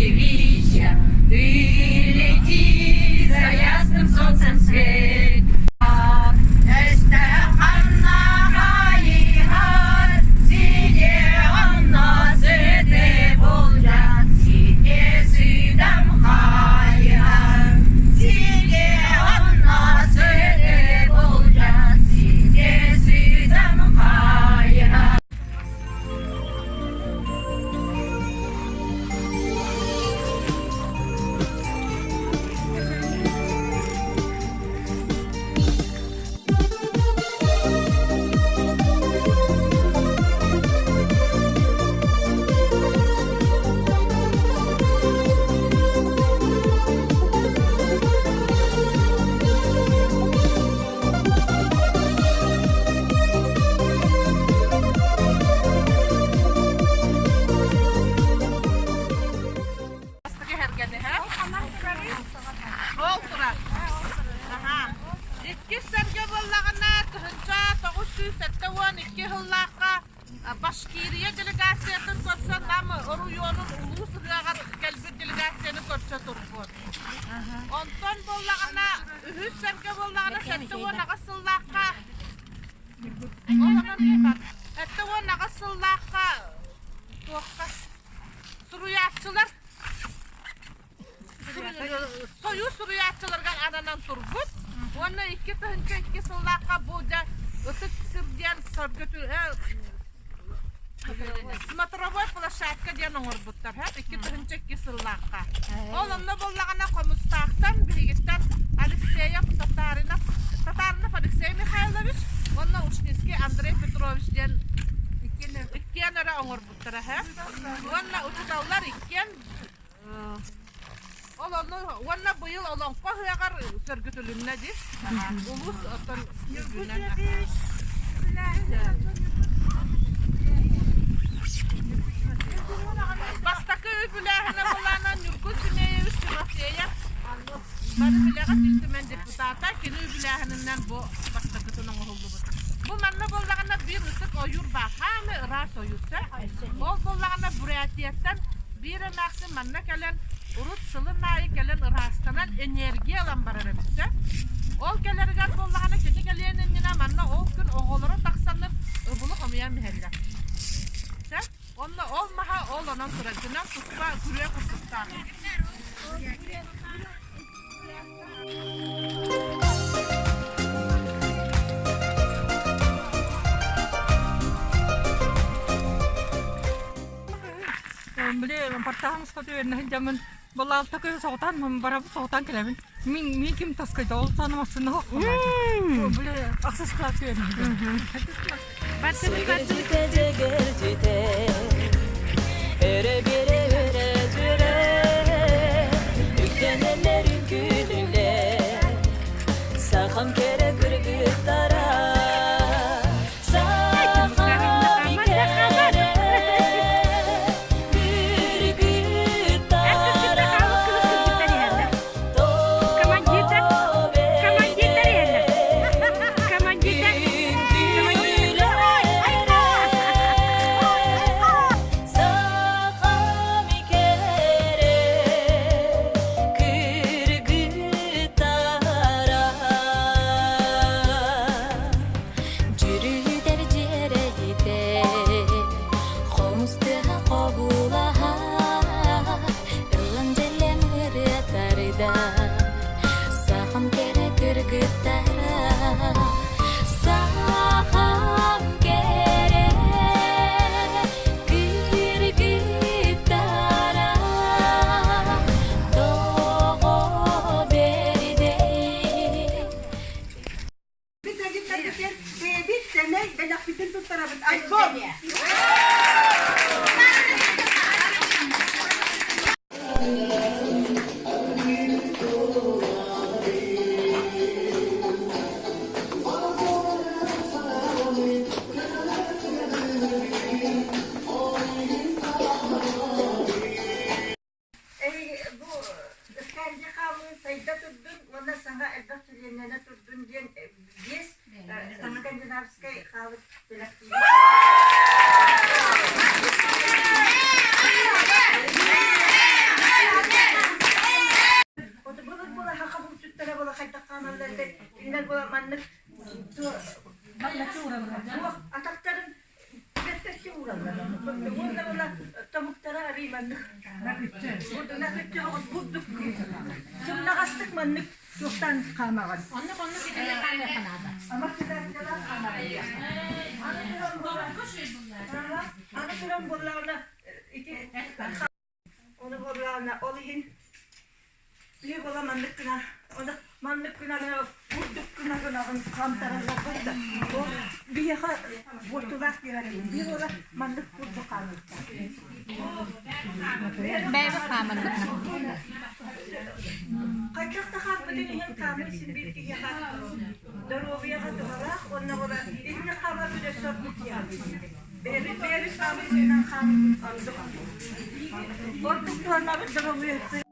Пепелища, ты лети за ясным солнцем свет. Ол турар. Иккис сэргэ буоллаҕына, 1972 сыллаахха Башкирия делегациятын көрсөн Нам оройуонун улуус ыһыаҕар кэлбит делегацияны көрсө турбут. Онтон буоллаҕына, үһүс сэргэ буоллаҕына, 78 сыллаахха 78 сыллаахха туохха суруйааччылар Сойуус суруйааччыларыгар ананан турбут уонна 2002 сыллаахха бу дьэ Ытык сир диэн смотровой площадка диэн оҥорбуттар 2002 сыллаахха. Ол онно буоллаҕына Хомустаахтан биһигиттэн Алексеев Татаринов Татаринов Алексей Михайлович уонна Ушницкий Андрей Петрович диэн иккиэн эрэ оҥорбуттара. Уонна учууталлар иккиэн Ол онно уонна быйыл Олоҥхо ыһыаҕар сөргүтүлүннэ дии. Улуус оттон үрдүнэн. Бастакы үбүлээһинэ былаана Ньургун Семеевич Тимофеев бары билэҕит Ил Түмэн депутата кини үбүлээһининэн бу бастакытын оҥоһуллубут. Бу манна буоллаҕына биир ытык ойуур баар, хаамы ыраас ойуур сөп. Ол буоллаҕына Бурятияттан Биир эмээхсин манна кэлэн, урут сылын аайы кэлэн ыраастанан энергия ылан барар эбит сөп. Ол кэлэригэр буоллаҕына кини кэлиэн иннинэ манна ол күн оҕолоро тахсаннар ыбылы хомуйан иһэллэр. Сөп? Онно ол маһа ол онон турар. Дьонон туспа күрүө курдуктаах. Били партаһым ысхаты үөрэнэ сылдьаммын балаалта көһө соҕотон барабын соҕотон кэлэбин. Мин мин ким таскайда ол сааны массыына Били ахсыс класс үөрэнэ Сүгүрдүтэ дьэгэрдүтэ Өрө биэрэ өрө дьүөрэ Үктэнэллэр үҥкүүлүүлэр Сахам кэрэ кыргыттара Сахам кэрэ кыргыттара Командирдар, командирдар иһэллэр. Командирдар. Накыччы уураллар. Уонна була томуктара арый маннык накыччы оҕус бурдук сымнаҕастык маннык туохтаан хаамаҕын. Оннук оннук итинник хаамыахха наада. Амортизациялаах хаамаҕын. Аны туран буоллаҕына, аны туран буоллаҕына ити Ону буоллаҕына ол иһин биһи буола маннык гына ону маннык гына курдук гына гынаҕын хаамтаралларбыт да ол биһиэхэ буортулаах диэҕин биһи буола маннык курдук хаамыахтаах. Бэйэбит хааманнык. Хайдах да хаампытын иһин хаамыы син биир киһиэхэ доруобуйаҕа туһалаах уонна буола итини хаамар үлэ сордук диэҕин Бэйэбит бэйэбит хаамыытынан хаамыы ордук. Ордук туһанабыт доруобуйа.